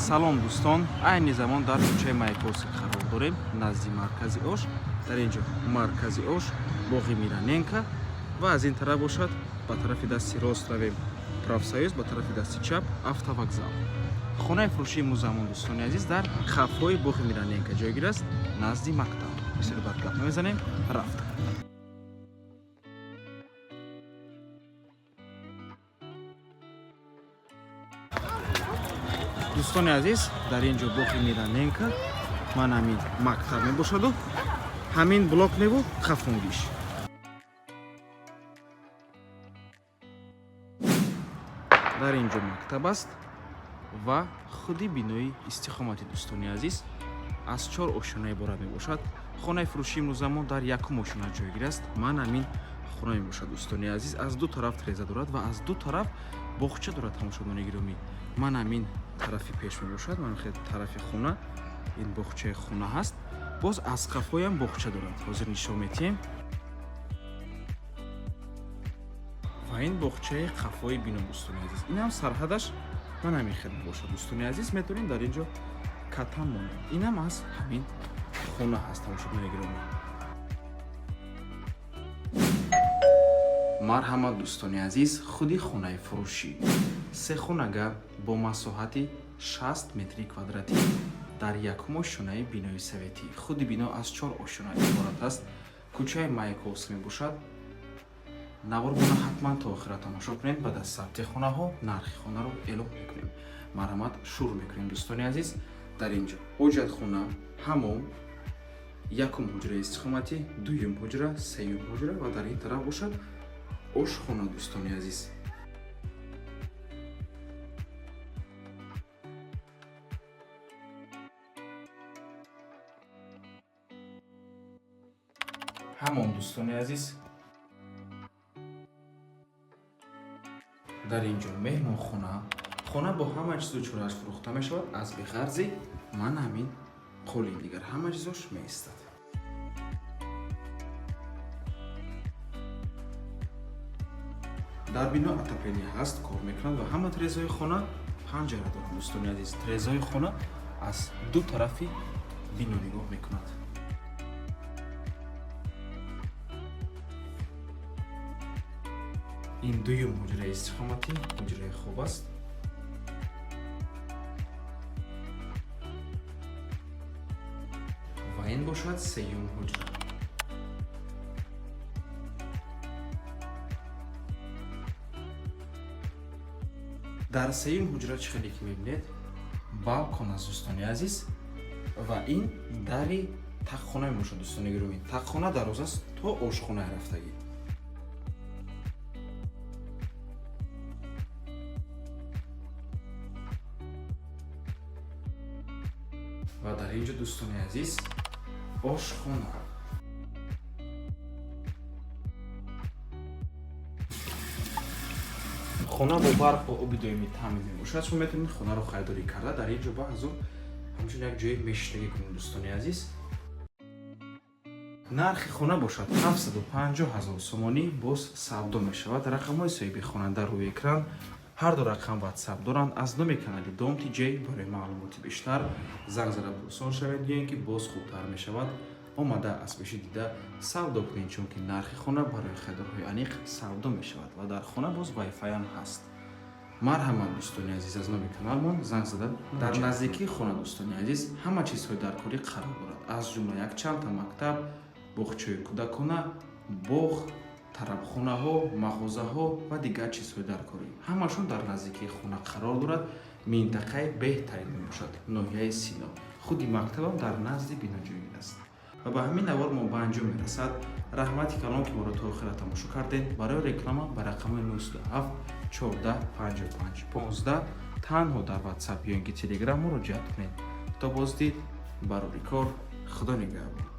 Салом, дӯстон! Айни замон дар кӯчаи Маяковский қарор дорем, назди маркази ош. Дар ин ҷо маркази ош, боғи Мироненко ва аз ин тараф бошад, ба тарафи дасти рост равем, Профсоюз, ба тарафи дасти чап автовокзал. Хонаи фурӯшии музамон, дӯстони азиз, дар қафои боғи Мироненко ҷойгир аст, назди мактаб. Бисёр бад гап намезанем, рафта. Дӯстони азиз, дар ин ҷо боғи Мироненко, ман ҳамин мактаб мебошаду ҳамин блок неву қафонгиш. Дар ин ҷо мактаб аст ва худи бинои истиқомати. Дӯстони азиз, аз чор ошёна иборат мебошад. Хонаи фурӯшии имрӯзамон дар якум ошёна ҷойгир аст. Ман ҳамин хона мебошад. Дӯстони азиз, аз ду тараф треза дорад ва аз ду тараф боғча дорад. Тамошобинони гиромӣ, ман ҳамин тарафи пеш мебошад, ман хел тарафи хона, ин боғчаи хона ҳаст. Боз аз қафоям боғча дорад, ҳозир нишон метиҳем. Ва ин боғчаи қафои бино, дӯстони азиз, инам сарҳадаш ман ҳамин хел мебошад. Дӯстони азиз, метавонем дар ин ҷо катам монем. Инам аз ҳамин хона ҳаст. Тамошобинони гиромӣ, марҳамат, дӯстони азиз, худи хонаи фурӯшӣ, сехонага бо масоҳати 60 метри квадратӣ дар якум ошёнаи бинои советӣ. Худи бино аз чор ошёна иборат аст. Кӯчаи Маяковский мебошад. Наворбона ҳатман то охира тамошо кунед. Баъд аз сабти хонаҳо нархи хонаро эълон мекунем. Марҳамат, шурӯъ мекунем. Дӯстони азиз, дар ин ҷо ҳоҷатхона, ҳамом, якум ҳуҷраи истиқоматӣ, дуюм ҳуҷра, сеюм ҳуҷра ва дар ин тараф бошад ошхона, дӯстони азиз. Ҳамом, дӯстони азиз, дар ин ҷо меҳмонхона. Хона бо ҳама чизу чорааш фурӯхта мешавад, аз беғарзи ман ҳамин қолин, дигар ҳама чизош меистад. Дар бино отопление ҳаст, кор мекунад ва ҳама трезаҳои хона панҷара доранд. Дӯстони азиз, трезаҳои хона аз ду тарафи бино нигоҳ мекунад. Ин дуюм ҳуҷраи истиқоматӣ, ҳуҷраи хоб аст. Ва ин бошад сеюм ҳуҷра. Дар сеюм ҳуҷра, чӣ хеле ки мебинед, балкон аст, дӯстони азиз, ва ин дари тақхона мебошад. Дӯстони гиромӣ, тақхона дароз аст, то ошхонаи рафтагӣ. Ва дар ин ҷо, дӯстони азиз, ошхона. Хона бо барқ ва оби доимӣ таъмин мебошад. Шумо метавонед хонаро харидорӣ карда, дар ин ҷо ба ҳазур ҳамчун як ҷои мешиштагӣ кунед. Дӯстони азиз, нархи хона бошад 750 ҳазор сомонӣ, боз савдо мешавад. Рақамҳои соҳиби хона дар рӯи экран, ҳар ду рақам ватсап доранд. Аз номи канали Дом Тиҷей барои маълумоти бештар занг зада пурсон шавед ё ин ки боз хубтар мешавад, омада аз пеши дида савдо кунед, чунки нархи хона барои харидорҳои аниқ савдо мешавад ва дар хона боз вайфайам ҳаст. Марҳамат, дӯстони азиз, аз номи каналмон занг зада. Дар наздикии хона, дӯстони азиз, ҳама чизҳои даркорӣ қарор дорад, аз ҷумла якчандта мактаб, боғчаи кӯдакона, боғ, тарабхонаҳо, мағозаҳо ва дигар чизҳои даркорӣ, ҳамашон дар наздикии хона қарор дорад. Минтақаи беҳтарин мебошад, ноҳияи Сино. Худи мактабам дар назди бино ҷойгир аст. Ва ба ҳамин навор мо ба анҷом мерасад. Раҳмати калон, ки моро то охира тамошо кардем. Барои реклама ба рақамҳои 97 14 55 15 танҳо дар ватсап ё ин ки телеграм муроҷиат кунед. То боздид, барори кор, Худо нигаҳбон.